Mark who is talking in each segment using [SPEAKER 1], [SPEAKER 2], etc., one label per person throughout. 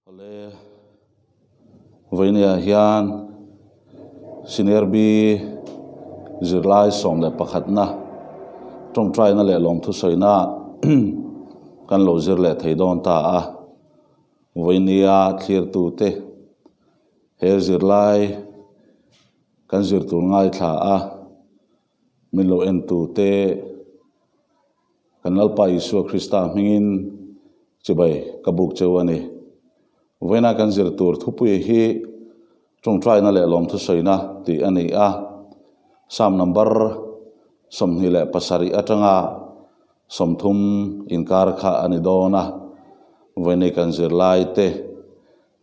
[SPEAKER 1] Awle, vawinia hian Senior B zirlai 11na tawngtaina leh lawmthu sawina kan lo zir leh thei dawn ta a. Vawinia thlirtute he zirlai kan zir tur ngaithla a, min lo entute Kan Lalpa Isua Krista hmingin chibai ka buk cheu a ni. Vawiina kan zir tur thupui hi tawngtaina leh lawmthusawina tih a ni a. Psalm number 27 atanga 30 inkar kha a ni dawn a. Vawiina kan zir lai te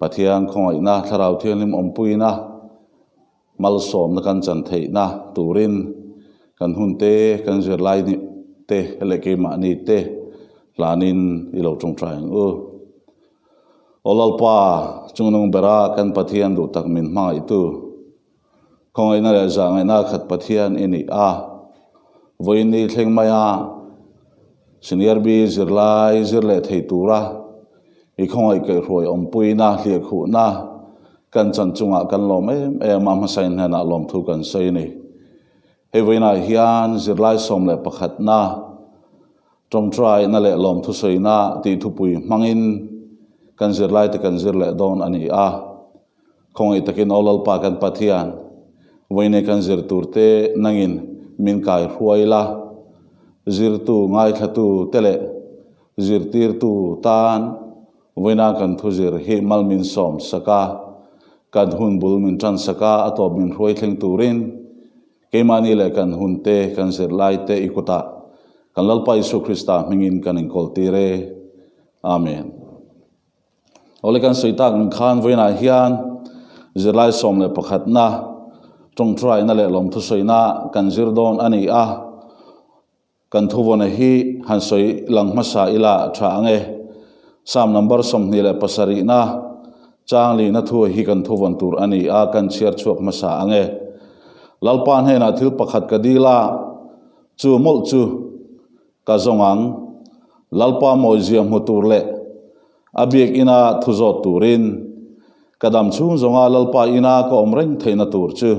[SPEAKER 1] Pathian khawngaihna Thlarau Thianghlim awmpuina Malsawmna kan chan theihna turin kan hun te, kan zirlai ni te leh keimahni te hlanin i lo tawngtai ang u. Aw Lalpa, chungnung bera kan Pathian duh tak min hmangaihtu, khawngaihna leh zahngaihna khat Pathian i ni a, vawiin ni thleng maia Senior B zirlai zir leh thei tura i khawngaih kaihhruai awmpuina, hliahkhuhna kan chan chungah kan lawm em em a, hmasain hnenah lawmthu kan sawi a ni. Hei vawiinah hian zirlai 11na tawngtaina leh lawmthu sawina tih thupui hmangin kan zirlaite kan zir leh dawn a ni a. Khawngaih takin Aw Lalpa kan Pathian, vawiinah kan zir turte nangin min kaihruai la, zirtu ngaithlatu te leh Zirtirtu tan vawiina kan thuzir hi mal min sawm sak a, kan hun bul min tan sak a, a tawp min hruai thleng turin keimahni leh kan hun te, kan zirlai te i kutah kan Lalpa Isua Krista hmingin kan inkawl tir e. Amen. Awle kan sawi tak ang khan vawiinah hian zirlai 11na tawngtaina leh lawmthusawina kan zir dawn a ni a. Kan thuvawna hi han sawi lang hmasa ila tha ang e. Psalm number 27na chang lina thu hi kan thuvawn tur a ni a, kan chhiar chhuak hmasa ang e. Lalpa hnenah thil pakhat ka dil a, chu mawlh chu ka zawng ang. Lalpa mawizia hmu tur leh a biak ina thu zawt turin ka dam chhung zawnga Lalpa ina ka awm reng theihna tur chu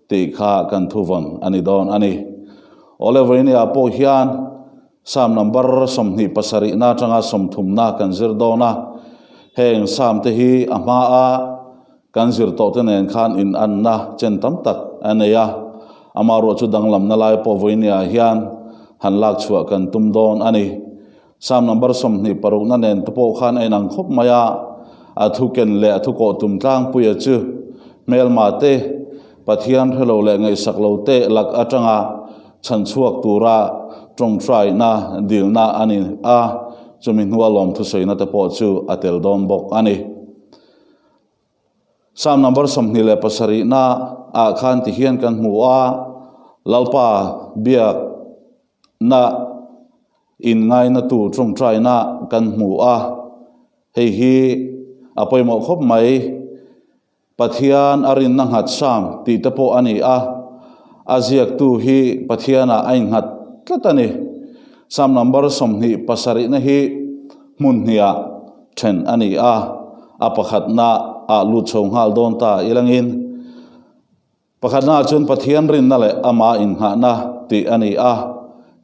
[SPEAKER 1] tih kha kan thuvawn a ni dawn a ni. Awle vawinia pawh hian Psalm number 27na atanga 30na kan zir dawn a, heng Psalm te hi a hma a kan zir tawh te nen khan in anna chen tam tak a nei a, amaherawh chu danglamna lai pawh vawinia hian han lak chhuah kan tum dawn a ni. Psalm number 26na nen te pawh khan a inang khawp mai a, a thu ken leh a thu kawh tum tlangpuia chu hmelma te, Pathian hrelo leh ngaihsak lo te lak atanga chhan chhuak tura tawngtaina dilna a ni a, chumi hnua lawmthusawina te pawh chu a tel dawn bawk a ni. Psalm number 27na ah khan ti hian kan hmu a, Lalpa biak na in ngaina tu tawngtaina kan hmu a, hei hi a pawimawh khawp mai. Pathian a rinna nghat Psalm tih te pawh a ni a, a ziaktu hi Pathianah a innghat tlat a ni. Psalm number 27na hi hmun hniah then a ni a, a pakhatna ah lut chho nghal dawn ta ilangin Pakhatna ah chuan Pathian rinna leh ama innghahna tih a ni a,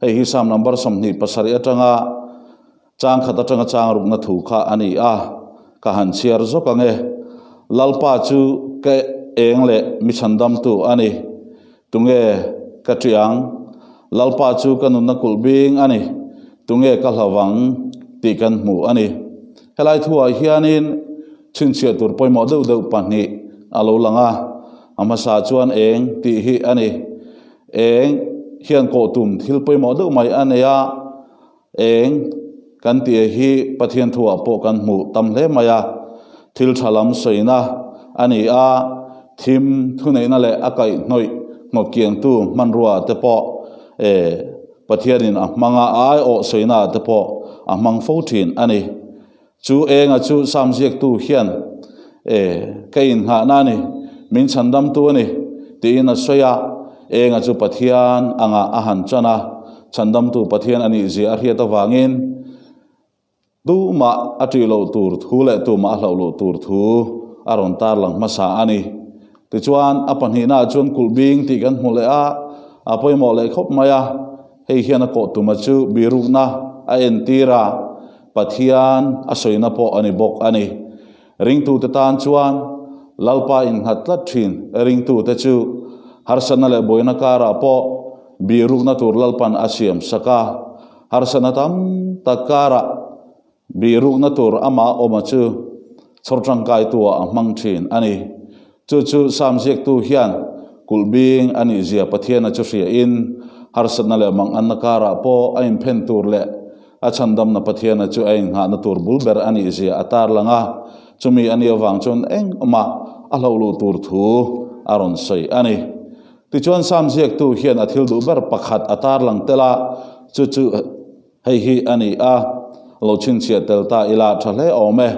[SPEAKER 1] hei hi Psalm number 27 atanga chang khat atanga chang rukna thu kha a ni a, ka han chhiar zawk ang e. Lalpa chu ka eng leh mi chhandamtu a ni, tunge ka ṭiang? Lalpa chu ka nunna kulh bing a ni, tunge ka hlavang tih kan hmu a ni. Helai thuah hianin chhinchhiah tur pawimawh deuh deuh pahnih a lo lang a, a hmasa chuan eng tih hi a ni. Eng hian kawh tum thil pawimawh deuh mai a nei a, eng kan tih hi Pathian thuah pawh kan hmuh tam hle mai a, thil tha lam sawina a ni a, thim thuneihna leh a kaihhnawih hnawt kiangtu hmanrua te pawh e Pathianin a hmang a, a aiawh sawina te pawh a hmang fo thin a ni. Chu enga chu Psalm ziaktu hian e ka innghahna a ni, min chhandamtu a ni tiin a sawi a, enga chu Pathian anga a han chan a, chhandamtu Pathian a nih zia a hriat avangin. Tumah a ṭih loh tur thu leh tumah a hlauh loh tur thu a rawn tarlang hmasa a ni. Tichuan, a pahnihnaah chuan kulh bing tih kan hmu leh a, a pawimawh leh khawp mai a. Hei hian a kawh tuma chu birukna a entir a, Pathian a sawina pawh a ni bawk a ni. Ringtute tan chuan Lalpa innghat tlat thin ringtute chu harsatna leh buaina karah pawh birukna tur Lalpan a siam sak a. Harsatna tam tak karah bihrukna tur amah awma chu chhawr tangkaituah a hmang thin a ni. Chu chu Sam ziaktu hian kulh bing a nih zia Pathiana chu hriain harsatna leh manganna karah pawh a inphen tur leh a chhandamna Pathiana chu a innghahna tur bul ber a nih zia a tarlang a, chumi a nih avang chuan engmah a hloh luh tur thu a rawn sawi a ni. Tichuan Sam ziaktu hian a thil duh ber pakhat a tarlang tel a, chu chu hei hi a ni a, lo chhinchhiah tel ta ila tha hle awm e.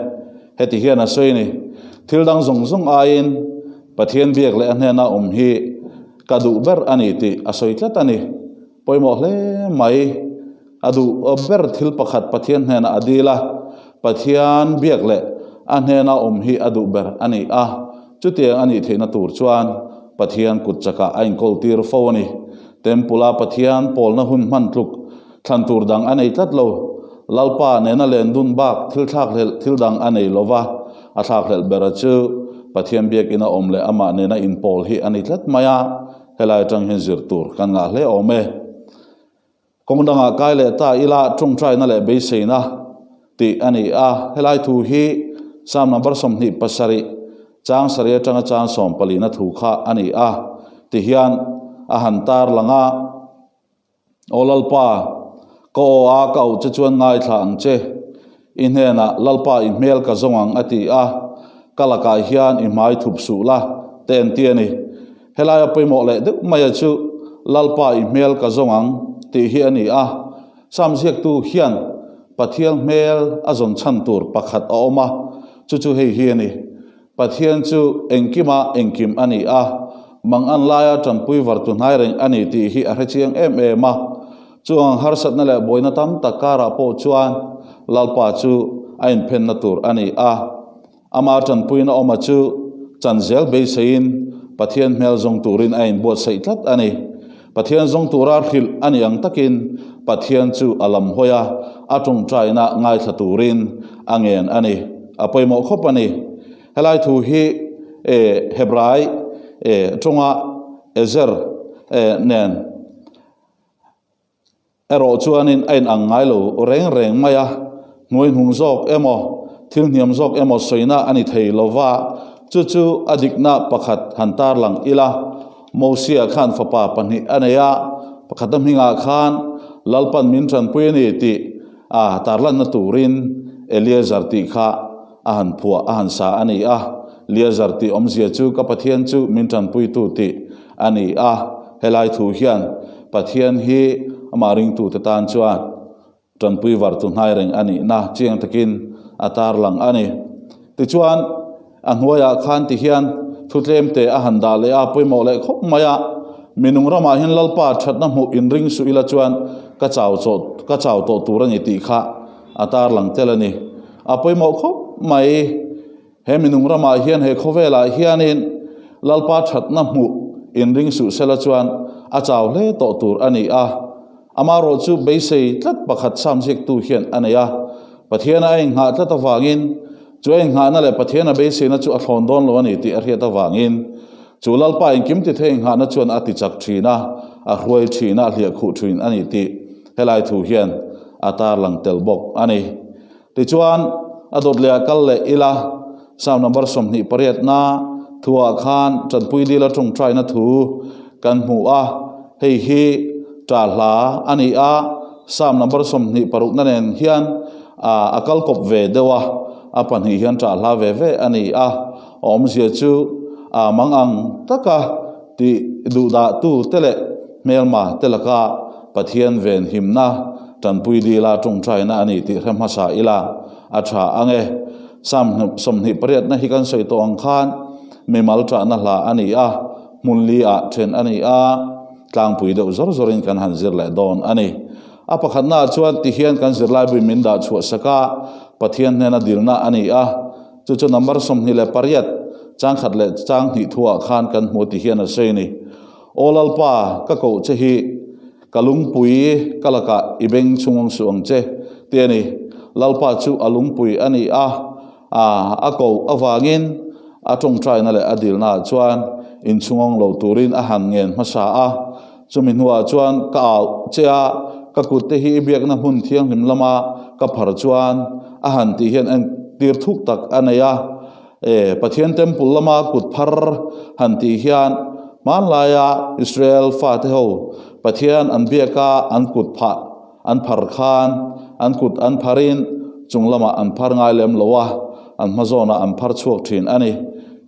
[SPEAKER 1] Heti hian a sawi ni, Thil dang zawng zawng aiin Pathian biak leh a hnena awm hi ka duh ber a ni tih a sawi tlat a ni. Pawimawh hle mai. A duh ber thil pakhat Pathian hnenah a dil a, Pathian biak leh a hnena awm hi a duh ber a ni a, chutiang a nih theihna tur chuan Pathian kut chakah a inkawl tir fo a ni. Temple-a Pathian pawlna hun hman tluk thlan tur dang a nei tlat lo. Lalpa nena len dun bak thil thlakhlelh thil dang a nei lo va, a thlakhlelh bera chu Pathian biakina awm leh amah nena inpawl hi a ni tlat mai a, helai atang hian zir tur kan ngah hle awm e. Kawng dangah kai leh ta ila tawngtaina leh beiseina tih a ni a, helai thu hi Psalm number 27 chang sarih atanga chang sawmpalina thu kha a ni a, tihian a han tar lang a, Aw Lalpa, ka aw a ka auh che chuan ngaithla ang che, i hnenah Lalpa i hmel ka zawng ang a ti a, ka lakah hian i hmai thup suh la, te an ti a ni. Helaia pawimawh leh deuh maia chu Lalpa i hmel ka zawng ang tih hi a ni a. Sam ziaktu hian Pathian hmel a zawn chhan tur pakhat a awm a, chu chu hei hi a ni. Pathian chu engkima engkim a ni a, mangan laia tanpui vartu hnai reng a ni tih hi a hrechiang em em a. Chuang harsatna leh buaina tam tak karah pawh chuan Lalpa chu a inphenna tur a ni a. Ama tanpuina awma chu chan zel beiseiin Pathian hmel zawng turin a inbuatsaih tlat a ni. Pathian zawng tura hrilh a nih ang takin Pathian chu a lam hawi a, a tawngtaina ngaithla turin a ngen a ni. A pawimawh khawp a ni. Helai thu hi Hebrai tawnga Ezer nen Erawh chuanin a inang ngai lo reng reng mai a, hnuai hnung zawk emaw, thil hniam zawk emaw sawina a ni thei lo va, chu chu a dikna pakhat han tarlang ila. Mosia khan fapa pahnih a nei a, pakhata hmingah khan Lalpan min tanpui a ni tih a tarlanna turin Eleazar tih kha a han phuah a han sa a ni a. Eleazar tih awmzia chu ka Pathian chu min tanpuitu tih a ni a, helai thu hian Pathian hi amah ringtute tan chuan tanpui vartu hnai reng a nihna chiang takin a tarlang a ni. Tichuan, a hnuaiah khan ti hian thu tlemte a han dah leh a, pawimawh leh khawp mai a, Minung ramah hian Lalpa thatna hmuh inring suh ila chuan ka chau chawh ka chau tawh tur a ni tih kha a tarlang tel a ni. A pawimawh khawp mai. He minung ramah hian he khawvelah hianin Lalpa thatna hmuh inring suh sela chuan a chau hle tawh tur a ni a. Amaherawh chu beisei tlat pakhat Sam ziaktu hian a nei a. Pathiana a inghah tlat avangin chu a inghahna leh Pathiana beiseina chu a thlawn dawn lo a ni tih a hriat avangin chu Lalpa engkim tithei inghahna chuan a tichak thin a, a hruai thin a, a hliahkhuh thin a ni tih helai thu hian a tarlang tel bawk a ni. Tichuan, a dawt leh ah kal leh ila, Psalm number 28 na thuah khan tanpui dila tawngtaina thu kan hmu a, hei hi ta hla a ni a, Psalm number 26 na nen hian a kal kawp ve deuh a, a pahnih hian ta hla ve ve a ni a, a awmzia chu a mang ang taka ti duhdah tu te leh hmelma te laka Pathian ven himna tanpui dila tawngtaina a ni tih hre hmasa ila a tha ang e. Psalm 28 hi kan sawi tawh ang khan mimal tahna hla a ni a, hmun li ah then a ni a, tlangpui deuh zawr zawrin kan han zir leh dawn a ni. A pakhatnaah chuan tihian kan zirlaibu in min dah chhuah sak a, Pathian hnena dilna a ni a, chu chu number 28, chang khat leh chang hnih thuah khan kan hmu tihian a sawi a ni. Aw Lalpa, ka koh che hi ka lungpui ka lakah i beng chhung suh ang che, ti a ni. Lalpa chu a lungpui a ni a, a koh avangin a tawngtaina leh a dilnaah chuan inchhungawng lo turin a han ngen hmasa a. Chumi hnuah chuan ka au che a, ka kut te hi i biakna hmun thianghlim lama ka phar chuan a han tih hian entir thuk tak a nei a. E, Pathian temple lama kut phar han tih hian hmanlaia Israel fate ho Pathian an biaka an kut phah an phar khan an kut an pharin chung lamah an phar ngai lem lo a, an hma zawnah an phar chhuak thin a ni.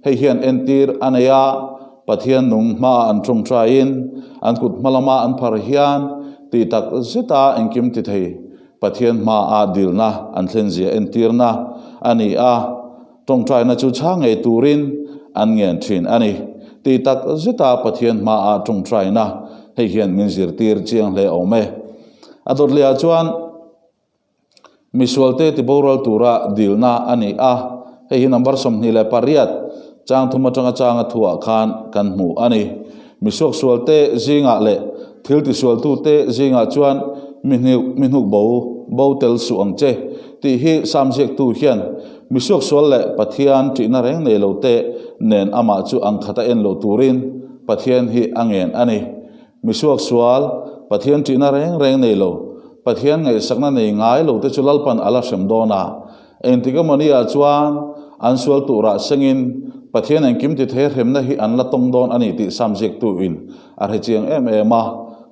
[SPEAKER 1] Hei hian entir a nei a, Pathian nung hmaah an tawngtaiin an kut hma lama an phar hian tih tak zeta engkim ti thei Pathian hmaah dilna an thlen zia entirna a ni a, tawngtaina chu chhang ngei turin an ngen thin a ni. Tih tak zeta Pathian hmaah tawngtaina hei hian min zirtir chiang hle awm e. A dawtliah chuan. Misualte tiboral tura dilna a ni a, hei hi number 28 chang thum atanga changa thuah khan kan hmu a ni. Misuaksualte zingah leh thil tisualtute zingah chuan mi mi hnuk bo bo tel suh ang che tih hi Sam ziaktu hian misuaksual leh Pathian ṭihna reng nei lote nen amah chu ang khata en lo turin Pathian hi a ngen a ni. Misuaksual, Pathian ṭihna reng reng nei lo, Pathian ngaihsakna nei ngai lo te chu Lalpan a la hrem dawn a. Engtik emaw ni ah chuan an sual turah sengin Pathian engkim ti thei hremna hi an la tawng dawn a ni tih Sam ziaktu in a hre chiang em em a.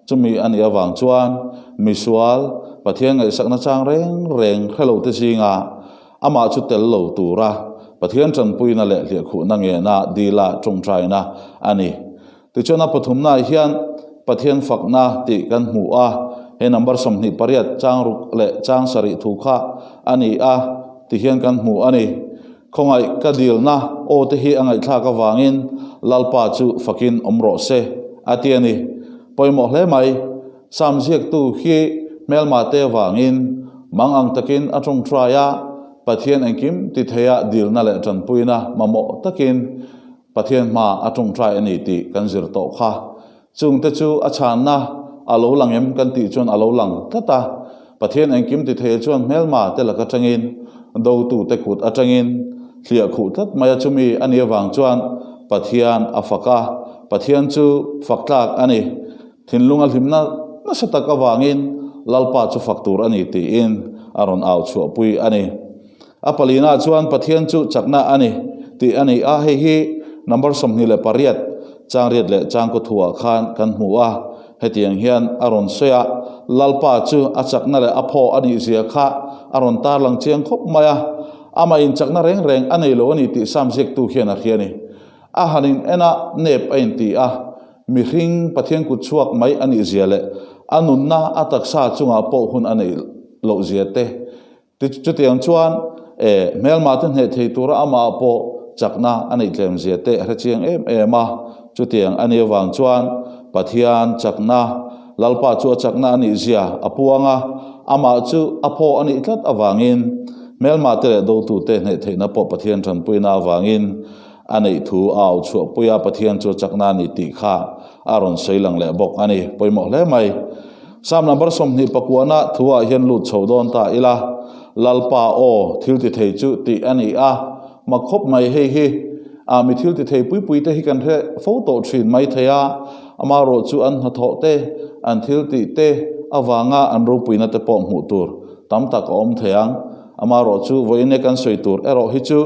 [SPEAKER 1] Chumi a nih avang chuan misual, Pathian ngaihsakna chang reng reng hre lo te zingah amah chu tel lo tura Pathian tanpuina leh hliahkhuhna ngena dila tawngtaina a ni. Tichuan a pathumnaah hian Pathian fakna tih kan hmu a, he number 28 chang ruk leh chang sarih thu kha a ni a ti hian kan hmu a ni. Khawngaih ka dilna aw te hi a ngaihthlak avangin Lalpa chu fakin awm rawh se a ti a ni. Pawimawh hle mai, Sam ziaktu hi hmelma te avangin mang ang takin a tawngtai a, Pathian engkim ti theia dilna leh tanpuina mamawh takin Pathian hma a tawngtai a ni tih kan zir tawh kha. Chungte chu a chhanna a lo lang em kan tih chuan a lo lang tlat a. Pathian engkim ti thei chuan hmelma te lak atangin, dotute kut atangin hliah khuh tlat mai a chumi a nih avang chuan Pathian a fak a, Pathian chu fak tlak a ni. Thinlung a hlimna nasa tak avangin Lalpa chu fak tur a ni tiin a rawn au chhuahpui a ni. A palina chuan Pathian chu chakna a ni tih a ni a, hei hi number 28 chang riat leh chang kaw thuah khan kan hmu a, hetiang hian a rawn sawi a, Lalpa chu a chakna leh a phaw a nih zia kha a rawn tarlang chiang khawp mai a, amah in chakna reng reng a nei lo a ni tih Sam ziaktu hian a hria a ni. A han in en a, nep a inti a, mihring Pathian kut chhuak mai a nih zia leh a nunna a taksa chungah pawh hun a neih loh zia te Chutiang chuan e hmelma te hneh thei tura amah pawh chakna a neih tlem zia te a hre chiang em em a. Chutiang a nih avang chuan Pathian chakna, Lalpa chu a chakna a nih zia a puang a, amah chu a phaw a nih tlat avangin hmelma te leh dotute hneh theihna pawh Pathian tanpuina avangin a neih thu a au chhuahpui a, Pathian chu a chakna a ni tih kha a rawn sawi lang leh bawk a ni. Pawimawh hle mai. Psalm number 29 thuah hian lut chho dawn ta ila, Lalpa aw, thil ti thei chu tih a ni a, mak khawp mai hei hi a mi thil ti thei pui pui te hi kan hre fo tawh thin mai thei a, amaherawh chu an hnathawh te, an thil tih te avanga an ropuina te pawh hmuh tur tam tak a awm thei ang. Amaherawh chu vawiin e kan sawi tur erawh hi chu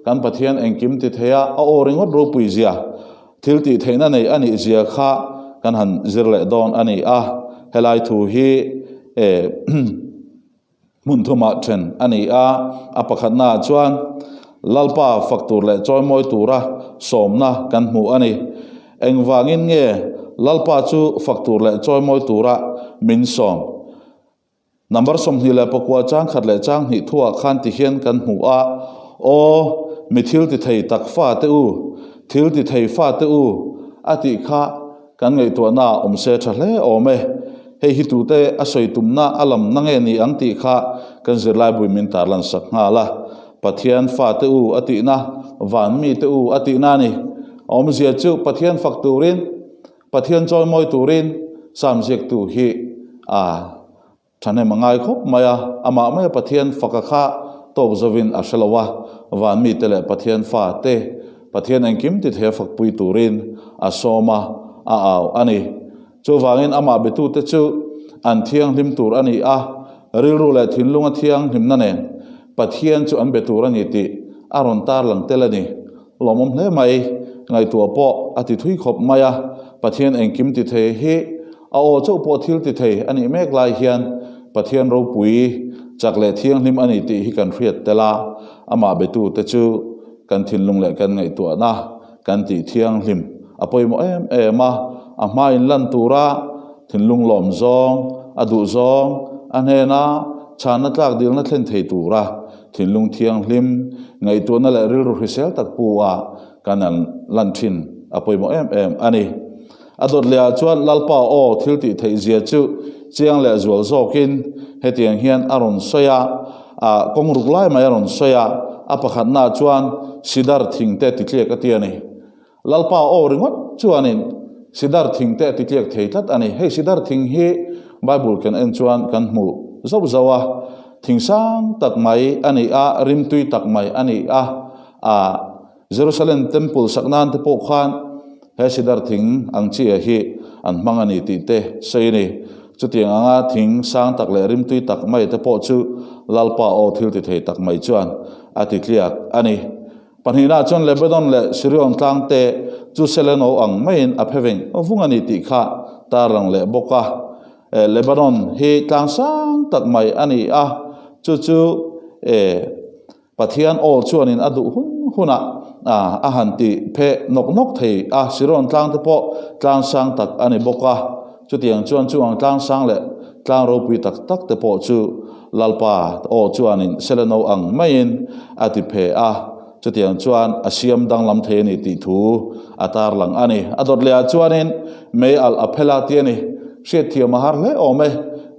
[SPEAKER 1] kan Pathian engkim ti thei a, a aw ringawt ropui zia Thil tih theihna nei a nih zia kha kan han zir leh dawn a ni a, helai thu hi hmun thumah then a ni a, a pakhatnaah chuan Lalpa fak tur leh chawimawi tura sawmna kan hmu a ni. Engvangin nge Lalpa chu fak tur leh chawimawi tura min sawm? Number 29 chang khat leh chang hnih thuah khan ti hian kan hmu a, Aw, mi thil ti thei tak fa te u, thil ti thei fa te u, a tih kha kan ngaihtuahnaah awm se tha hle awm e. Hei hi tute a sawi tumna a lamna nge ni ang tih kha kan zirlaibui min tarlan sak nghal a. Pathian fate u a tihna, van mite u a tihna a ni. A awmzia chu Pathian fak turin, Pathian chawimawi turin Psalm ziaktu hi a Thahnem a ngai khawp mai a, amah maia Pathian faka kha tawk zovin a hre lo a, van mite leh Pathian fa te Pathian engkim ti thei a fakpui turin a sawm a, a au a ni. Chuvangin amah betute chu an thianghlim tur a ni a, rilru leh thinlunga thianghlimna nen Pathian chu an be tur a ni tih a rawn tarlang tel a ni. Lawmawm hle mai, ngaihtuah pawh a ti thui khawp mai a, Pathian engkim ti thei hi a aw chauh pawh thil ti thei a nih mek lai hian Pathian ropui chak leh thianghlim a ni tih hi kan hriat tel a, amah betute chu kan thinlung leh kan ngaihtuahna kan tih thianghlim a pawimawh em em a, a hmain lan tura thinlung lawm zawng, a duh zawng, a hnena chhanna tlak dilna thlen thei tura Thinlung thianghlim, ngaihtuahna leh rilru hrisel tak pu a kan an lan thin a pawimawh em em a ni. A dawt leh ah chuan Lalpa aw thil tih theih zia chu chiang leh zual zawkin hetiang hian a rawn sawi a, a kawng ruk lai mai a rawn sawi a, a pakhatna ah chuan sidar thing te titliak a ti a ni. Lalpa aw ringawt chuanin sidar thing te a titliak thei tlat a ni. Hei sidar thing hi Bible kan en chuan kan hmu zauh zauh a, thing sang tak mai a ni a, rimtui tak mai a ni a, ah Jerusalem Temple sak nan te pawh khan he sidar thing ang chi ah hi an hmang a ni tih te sawi a ni. Chutiang anga thing sang tak leh rimtui tak mai te pawh chu Lalpa aw thil ti thei tak mai chuan a titliak a ni. Pahnihna chuan Lebanon leh Sirion tlang te chu Seleno ang maiin a phe veng vung a ni tih kha tarlang leh bawk a. Lebanon hi tlang sang tak mai a ni a, chu chu Pathian aw chuanin a duh hun hunah a han ti phe nawk nawk thei a, Sirion tlang te pawh tlang sang tak a ni bawk a. Chutiang chuan chu ang tlang sang leh tlang ropui tak tak te pawh chu Lalpa aw chuanin Seleno ang maiin a ti phe a, chutiang chuan a siam danglam thei a ni tih thu a tarlang a ni. A dawt lehah chuanin mei alh a phel a ti a ni. Hriatthiam a har hle awm e.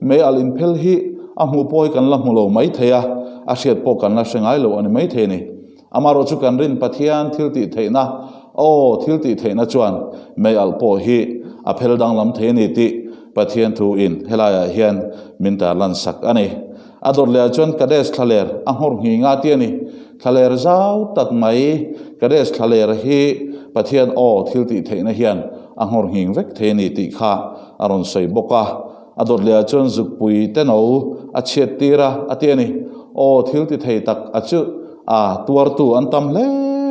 [SPEAKER 1] Mei alh inphel hi a hmuh pawh hi kan la hmu lo mai thei a, a hriat pawh kan la hre ngai lo a ni mai thei a ni. Amaherawh chu kan rin Pathian thil tih theihna, aw, thil tih theihna chuan mei alh pawh hi a phel danglam thei a ni tih Pathian thu in helaiah hian min tarlan sak a ni. A dawt lehah chuan Kadesh thlaler a nghawr nghing a ti a ni. Thlaler zau tak mai Kadesh thlaler hi Pathian aw thil tih theihna hian a nghawr nghing vek thei a ni tih kha a rawn sawi bawk a. A dawt lehah chuan zukpui te no a chhiat tir a, a ti a ni. Aw, thil ti thei tak a chu a tuartu an tam hle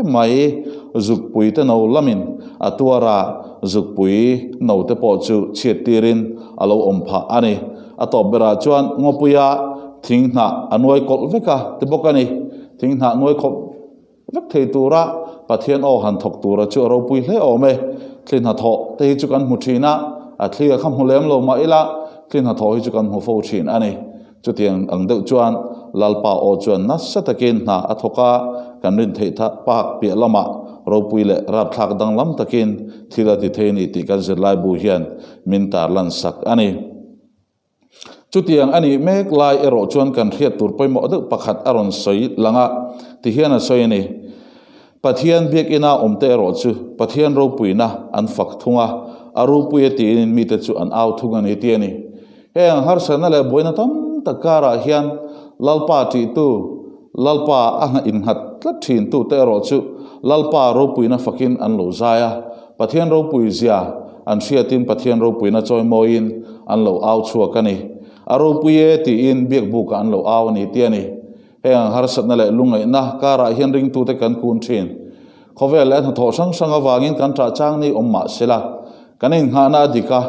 [SPEAKER 1] mai. Zukpui te no lamin a tuar a, zukpui no te pawh chu chhiat tirin a lo awm phah a ni. A tawp berah chuan ngawpuia thing hnah a nuai kawlh vek a ti bawk a ni. Thing hnah nuai khawp. Vek thei tura Pathian aw han thawk tura chu a ropui hle awm e. Thli hnathawh te hi chu kan hmu thin a, a thli a kha hmu lem lo mah ila thli hnathawh hi chu kan hmu fo thin a ni. Chutiang ang deuh chuan Lalpa aw chuan nasa takin hna a thawk a, kan rin theih tha pak piah lamah ropui leh rapthlak danglam takin thil a ti thei a ni tih kan zirlaibu hian min tarlan sak a ni. Chutiang a nih mek lai erawh chuan kan hriat tur pawimawh deuh pakhat a rawn sawi lang a, tihian a sawi a ni. Pathian biakina awmte erawh chu Pathian ropuina an fak thung a, a ropui a tiin mite chu an au thung a ni ti a ni. Heng harsatna leh buaina tam tak karah hian Lalpa ṭihtu, Lalpa a innghat tlat ṭhintute erawh chu Lalpa ropuina fakin an lo zai a, Pathian ropui zia an hriatin Pathian ropuina chawimawiin an lo au chhuak a ni. A ropui e tiin biakbukah an lo au a ni ti a ni. Heng ang harsatna leh lungngaihna karah hian ringtute kan kun thin. Khawvel leh hnathawh hrang hrang avangin kan ṭah chang ni awm mah sela, kan innghahna a dik a,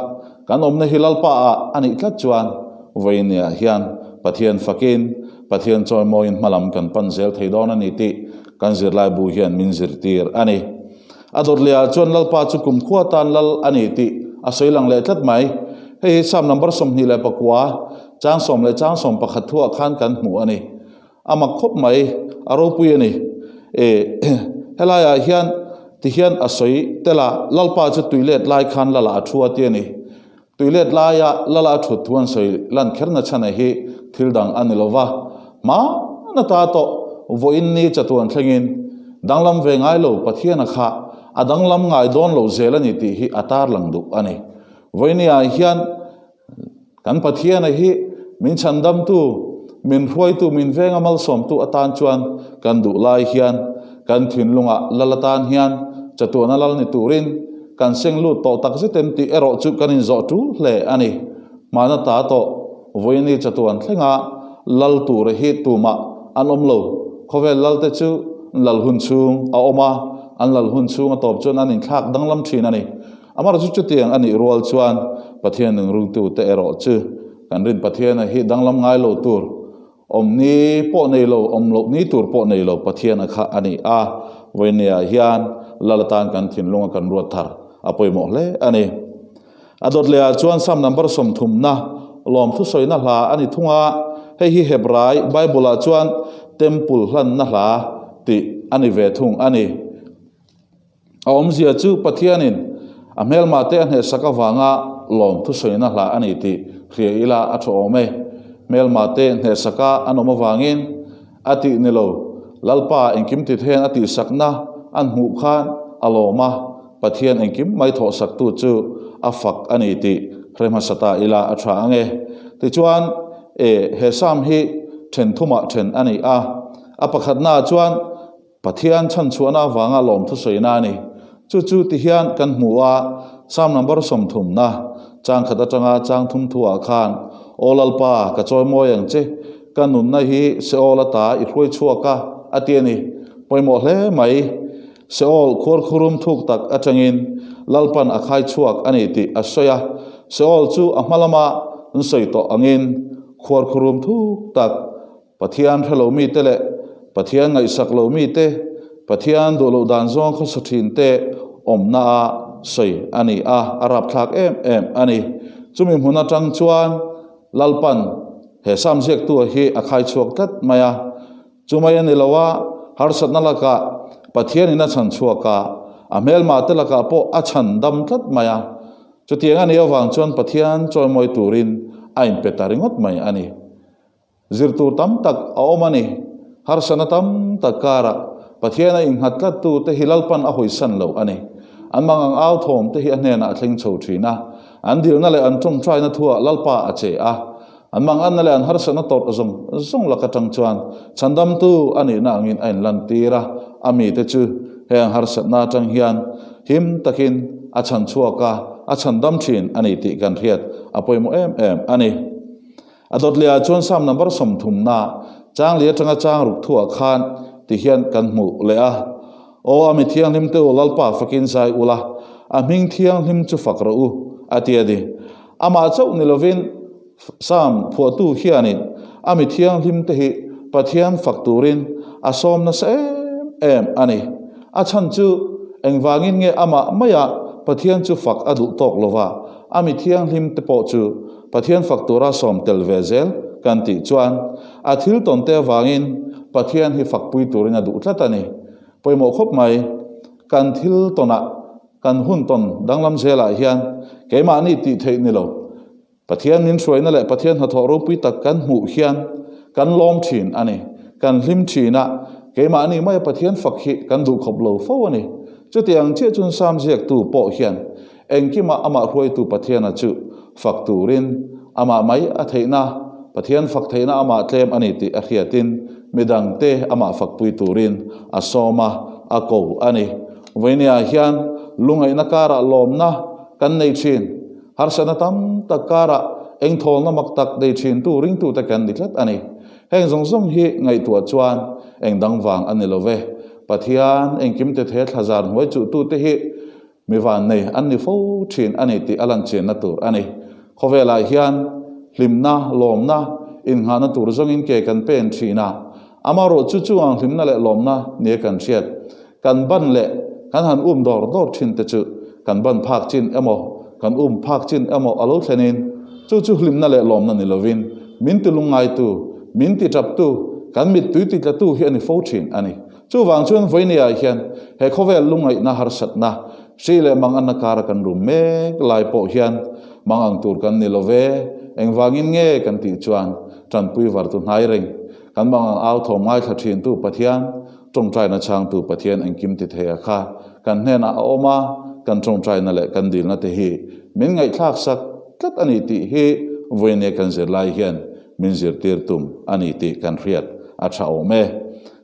[SPEAKER 1] kan awmna hi Lalpa ah a nih tlat chuan vawiiniah hian Pathian fakin Pathian chawimawiin hmalam kan pan zel thei dawn a ni tih kan zirlaibu hian min zirtir a ni. A dawt leh ah chuan Lalpa chu kumkhua tan lal a ni tih a sawi lang leh tlat mai. Hei hi Psalm number 24, chang sawm leh chang 11 thuah khan kan hmu a ni. A mak khawp mai, a ropui a ni. E, helaiah hian tihian a sawi tel a, Lalpa chu tui let lai khan Lala a thu a ti a ni. Tuilet laia Lala a thut thu an sawi lan kherna chhana hi thil dang a ni lo va, hmana ta tawh vawiin ni chatuan thlengin danglam ve ngai lo Pathiana kha a danglam ngai dawn lo zel a ni tih hi a tarlang duh a ni. Vawinia hian kan Pathiana hi min chhandamtu, min hruaitu, min venga malsawmtu atan chuan kan duh lai hian kan thinlungah Lal atan hian chatuana Lal ni turin Kan seng lut tawh tak zet em tih erawh chu kan inzawh tul hle a ni. Hmana ta tawh Vawiini chatuan thlenga lal tura hi tumah an awm lo. Khawvel lalte chu lal hun chhung a awm a, an lal hun chhung a tawp chuan an inthlak danglam thin a ni. Amaherawhchu chutiang a nih rual chuan Pathian nungrungtute erawh chu kan rin Pathiana hi danglam ngai lo tur Awm ni pawh nei lo, awm loh ni tur pawh nei lo Pathian a kha a ni a, vawinia hian Lal atan kan thinlunga kan ruat thar a pawimawh hle a ni. A dawt leh ah chuan Psalm number sawmthumna lawmthu sawina hla a ni thung a, hei hi Hebrai Bible ah chuan Temple hlanna hla tih a ni ve thung a ni. A awmzia chu Pathianin a hmelmate a hnehsak avanga lawm thusawina hla a ni tih hria ila a tha awm e. Hmelmate hnehsaka an awm avangin a tih ni lo, Lalpa engkim ti theian a tihsakna an hmuh khan a lawm a, Pathian engkim mai thawhsaktu chu a fak a ni tih hre hmasa ta ila a tha ang e. Tichuan, e, he Psalm hi then thumah then a ni a. A pakhatnaah chuan, Pathian chhanchhuahna avanga lawm thusawina a ni. Chu chu ti hian kan hmu a, Psalm number sawmthumna, chang khat atanga chang thum thuah khan, Aw Lalpa, ka chawi mawi ang che, ka nunna hi Seol ata i hruai chhuak a, a ti a ni. Pawimawh hle mai. Seol khuarkhurum thuk tak atangin Lalpan a khai chhuak a ni tih a sawi a. Seol chu a hma lama an sawi tawh angin khuarkhurum thuk tak, Pathian hre lo mite leh Pathian ngaihsak lo mite, Pathian duh loh dan zawng khawsa thin te awmna a sawi a ni a, a rapthlak em em a ni. Chumi hmun atang chuan Lalpan he Sam ziaktu hi a khai chhuak tlat mai a. Chumai a ni lo a, harsatna lakah Pathianin a chhan chhuak a, a hmelma te lakah pawh a chhan dam tlat mai a. Chutiang a nih avang chuan Pathian chawimawi turin a inpe ta ringawt mai a ni. Zir tur tam tak a awm a ni. Harsana tam tak karah Pathiana innghat tlattu te hi Lalpan a hawisan lo a ni. An mangang au thawm te hi a hnenah a thleng chho thin a. An dilna leh an tawngtaina thuah Lalpa a che a. An manganna leh an harsana tawrh zawng zawng lak atang chuan chhandamtu a nihna angin a inlantir a. A mite chu heng harsatna atang hian him takin a chhanchhuak a, a chhandam thin a ni tih kan hriat a pawimawh em em a ni. A dawt leh ah chuan Psalm number sawmthumna chang leh atanga chang ruk thuah khan ti hian kan hmuh leh a, Aw a mi thianghlim te u Lalpa fakin zai ula, a hming thianghlim chu fak rawh u, a ti a ni. Amah chauh ni lovin Psalm phuahtu hianin a mi thianghlim te hi Pathian fak turin a sawm nasa em em a ni. A chhan chu engvangin nge amah maia Pathian chu fak a duh tawk lova, a mi thianghlim te pawh chu Pathian fak tura sawm tel ve zel kan tih chuan a thil tawn te avangin Pathian hi fakpui turin a duh tlat a ni. Pawimawh khawp mai, kan thil tawnah, kan hun tawn danglam zelah hian keimahni tih theih ni lo. Pathian min hruaina leh Pathian hnathawh ropui tak kan hmuh hian kan lawm thin a ni. Kan hlim thin a, keimahni maia Pathian fak hi kan duh khawp lo fo a ni. Chutiang chiah chuan Sam ziaktu pawh hian Engkimah amah hruaitu Pathiana chu fak turin amah mai a theihna, Pathian fak theihna amah tlem a ni tih a hriatin midangte amah fakpui turin a sawm a, a ko a ni. Vawinia hian lungaihna karah lawmna kan nei thin, harsatna tam tak karah engthawlna mak tak nei thintu ringtute kan ni tlat a ni. Heng zawng zawng hi ngaihtuah chuan eng dang vang a ni lo ve. Pathian engkim tithe thlazar hnuai chuhtute hi Mi vannei an ni fo thin a ni tih a lanchianna tur a ni. Khawvelah hian hlimna, lawmna, innghahna tur zawngin ke kan pen thin a. Amaherawh chu chungang hlimna leh lawmna nia kan hriat, kan ban leh kan han um dawr dawr thin te chu kan ban phak chin emaw, kan um phak chin emaw a lo thlenin chu chu hlimna leh lawmna ni lovin min ti lungngaitu, min ti taptu, kan mittui ti tlatu hi a ni fo thin a ni. Chuvang chuan vawinia hian he khawvel lungaihna harsatna, hri leh manganna kara kan rum mek lai pawh hian Mangang tur kan ni lo ve. Engvangin nge kan tih chuan tanpui vartu hnai reng. Kan mangang au thawm ngaithla thintu Pathian, tawngtaina chhangtu Pathian engkim ti thei a kha kan hnenah a awm a, kan tawngtaina leh kan dilna te hi min ngaihthlak sak tlat a ni tih hi vawinia kan zirlai hian min zirtir tum a ni tih kan hriat a tha awm e.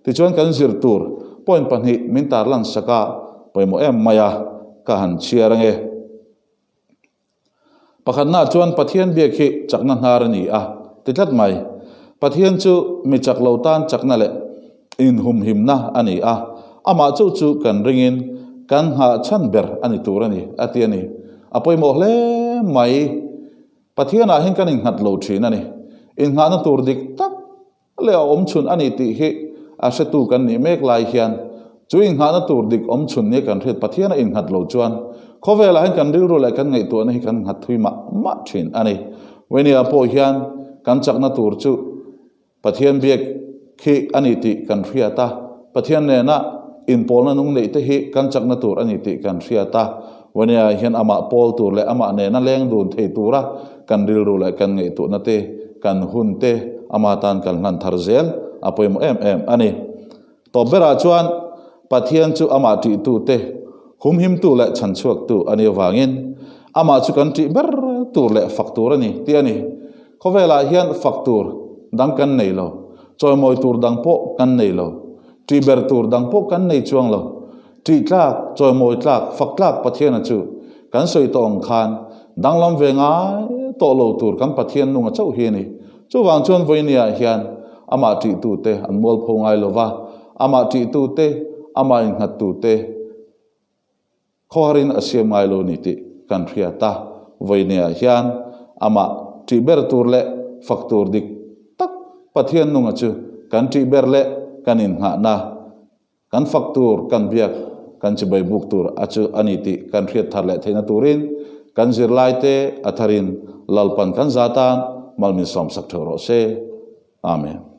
[SPEAKER 1] Tichuan kan zir tur point pahnih min tarlan sak a pawimawh em mai a, ka han chhiar ange. Pakhatnaah chuan Pathian biak hi chakna hnar a ni a ti tlat mai. Pathian chu mi chak lo tan chakna leh inhumhimna a ni a, amah chauh chu kan ringin kan nghah chhan ber a ni tur a ni a ti a ni. A pawimawh hle mai. Pathianah hian kan innghat lo thin a ni. Innghahna tur dik tak leh a awm chhun a ni tih hi a hretu kan nih mek lai hian chu innghahna tur dik awm chhun nia kan hriat Pathian a innghat lo chuan khawvelah hian kan rilru leh kan ngaihtuahna hi kan nghat thui mah mah thin a ni. Venia pawh hian kan chakna tur chu Pathian biak khi a ni tih kan hriat a, Pathian nena inpawlna nung neih te hi kan chakna tur a ni tih kan hriat a, Venia hian amah pawl tur leh amah nena leng dun thei tura kan rilru leh kan ngaihtuahna te, kan hun te ama tan kan hlan thar zel a pawimawh em em a ni. Tawp berah chuan Pathian chu amah ṭihtute, humhimtu leh chhanchhuaktu a nih avangin amah chu kan ṭih ber tur leh fak tur a ni tih a ni. Khawvelah hian fak tur dang kan nei lo, chawimawi tur dang pawh kan nei lo, ṭih ber tur dang pawh kan nei chuang lo. Ṭih tlak, chawimawi tlak, fak tlak Pathiana chu kan sawi tawh ang khan danglam ve ngai tawh lo tur kan Pathian nunga chauh hi a ni. Chuvang chuan vawinia hian amah ṭihtute an mualpho ngai lo va, amah ṭihtute, amah innghattute khawharin a siam ngai lo ni tih kan hriat a. Vawinia hian amah ṭih ber tur leh fak tur dik tak Pathian nunga chu kan ṭih ber leh kan innghahna Kan fak tur, kan biak, kan chibai buk tur a chu a ni tih kan hriat thar leh theihna turin kan zirlaite a tharin Lalpan kan za tan mal min sawmsak theuh rawh se. Amen.